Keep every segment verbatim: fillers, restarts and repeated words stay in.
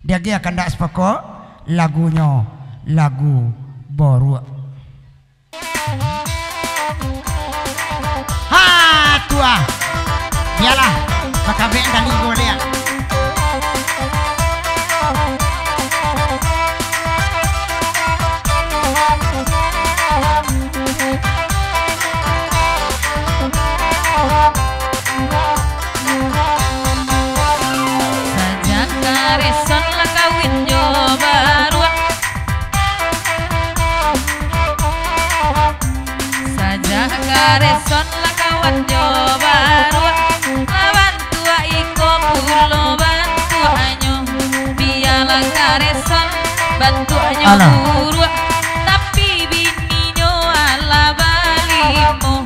Diagiah kandak sapokok, lagunyo lagu boruak. Ha, tu ah. Bialah, bakabek dari goliak. Sajak kareson lah kawin jo baruak. Sajak kareson lah kawan jo baruak. Lah bantuak iko pulo bantuaknyo. Bialah kareson bantuaknyo Alah. buruak, tapi bininyo alah balimo.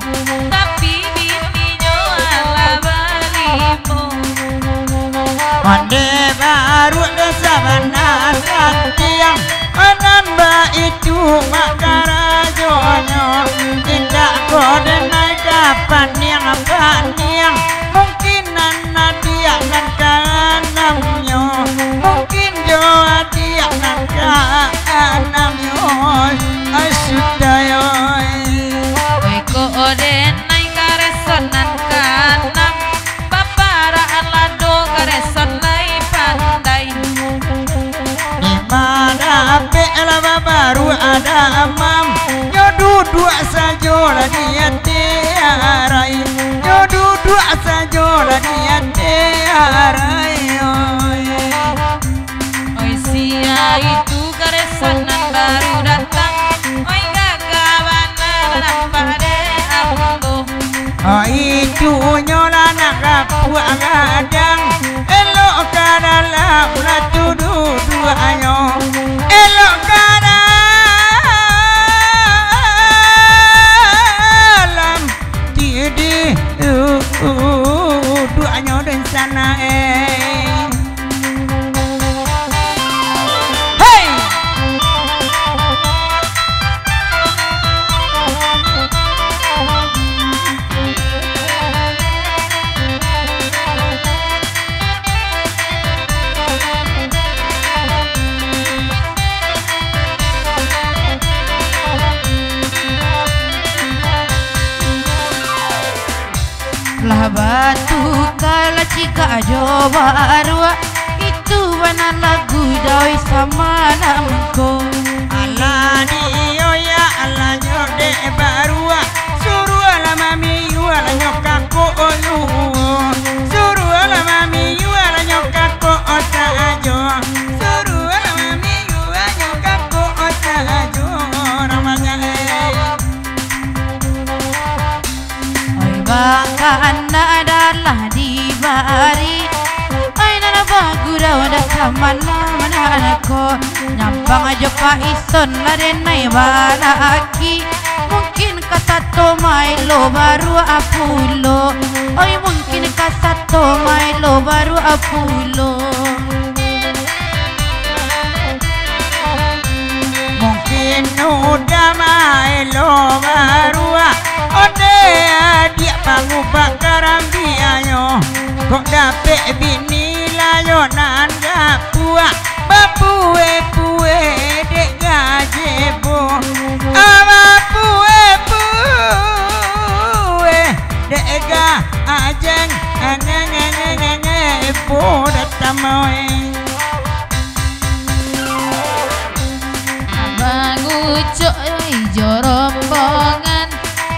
Tapi bininyo alah balimo. Ondeh baruak doh sabana santiang, nan baitu mak karajonyo. Indak ko denai ka paniang-paniang, mungkin nan adiak nan kaanamnyo, mungkin jo adiak nan kaanamnyo. Ai sudah, oi. Oi ko denai kareson nan kaanam, baparak lado kareson lai pandai. Di ma dapek lah babaruak damam, nyo duduak sajo lah di ateh arai, nyo duduak sajo lah di ateh arai, oi. Oi sia itu kareson nan baru datang, oi gagah bana nampak dek ambo. Itunyo lah nak rapuak gadang, elok ka dalam lah tu duduaknyo, elok ka dalam ti duduaknyo den sana, eh. Hei! Lah batuka lah cigak jo baruak, itu bana lagu doi samalam ko. Alah dio ya, alah nyo dek baruak, suruahlah mamiyuah lah nyo kakok luo, suruahlah mamiyuah lah nyo kakok sajo, suruahlah mamiyuah nyo kakok sajo, urang banyak, eh. Oi, bakanak dah lah dibari, oi, nan bagurau dah samana-mana ko. Nyampang jo paison lah denai balaki, mungkin ka sato maelo baruak pulo, oi, mungkin ka sato maelo baruak pulo. Mungkin udah maelo baruak, ondeh adiak pangubah karambianyo, kok dapek bini lah yo nan gapuak, bapue-pue dek gajebo, ah, bapue-pue dek gajeng, ngengengengengebo datang moi. Mangucok jo rombongan,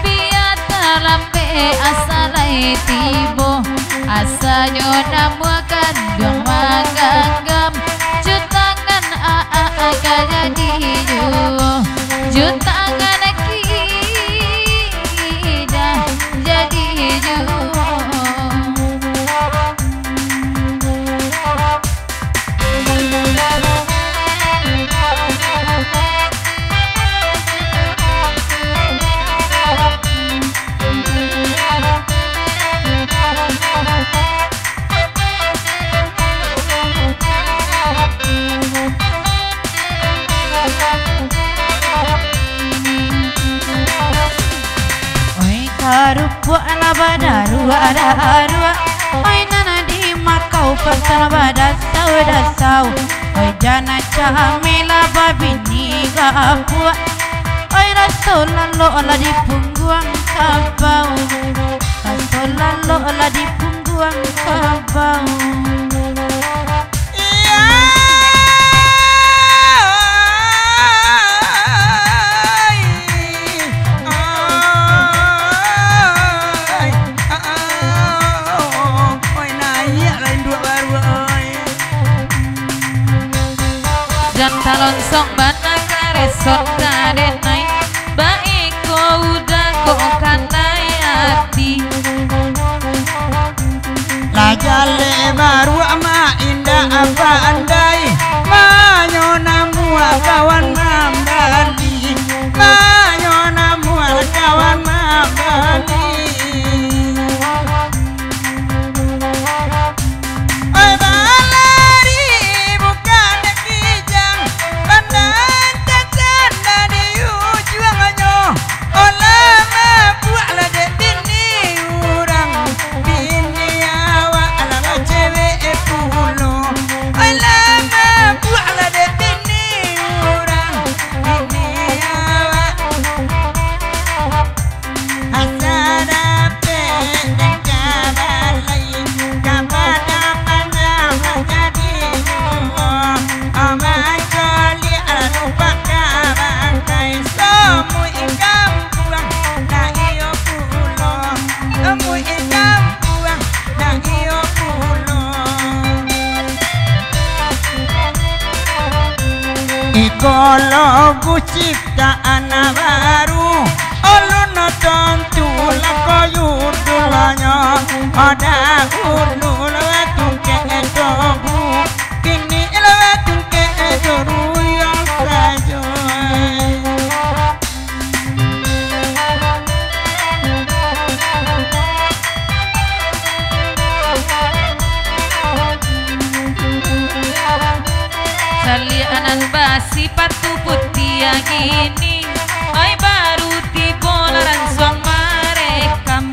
bia talampek asa lai tibo. Asanyo namuah kanduang mangganggam, jo tangan a-a-a ka jadi juo, jo tangan kida jadi juo. Oi, karupuak lah badaruak-daruak, oi, nan dimakau Pasan badasau-dasau, oi jana camela babini gapuak. Oi raso lalok lah di pungguang kabau, raso lalok lah di pungguang kabau. Iya. Oi, oi, oi, oi, naiak lah induak baru, oi. Jan talonsong bana kareson ka denai, baiko udah kok kanai ati. Lah jaleh baruak mak indak pandai, manyo namuah kawan mambali, manyo namuah kawan mambali. Oi balari bukan kijang, pandai tanda di ujuangnyo. Olah mabuak lah dek bini urang, bini awak alah bacewek pulo. Olah mabuak lah dek bini urang, bini awak. Asa dapek den ka balai, ka padang panah manjadi rumah. Amai caliak lupak ka bangkai, samuik kampuang nak iyo pulo, samuik kampuang nak iyo pulo. Iko lagu ciptaan baru, ulun tontu lah koyudulnyo, ada ulu lah tungkek togu, kini lah tungkek joruyang sajo. Caliak nan basipatu putiah kini, ai baru tibo lah ransuang marekam.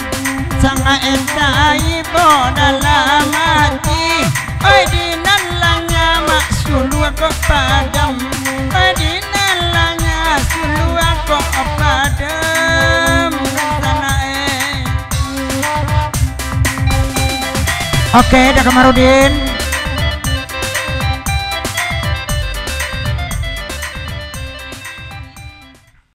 Sangaik taibo dalam ati, ai di nan lah nyamak suluah kok padam, ai di nan lah nyamak suluah kok padam, sangaik. Oke, Da Kamarudin,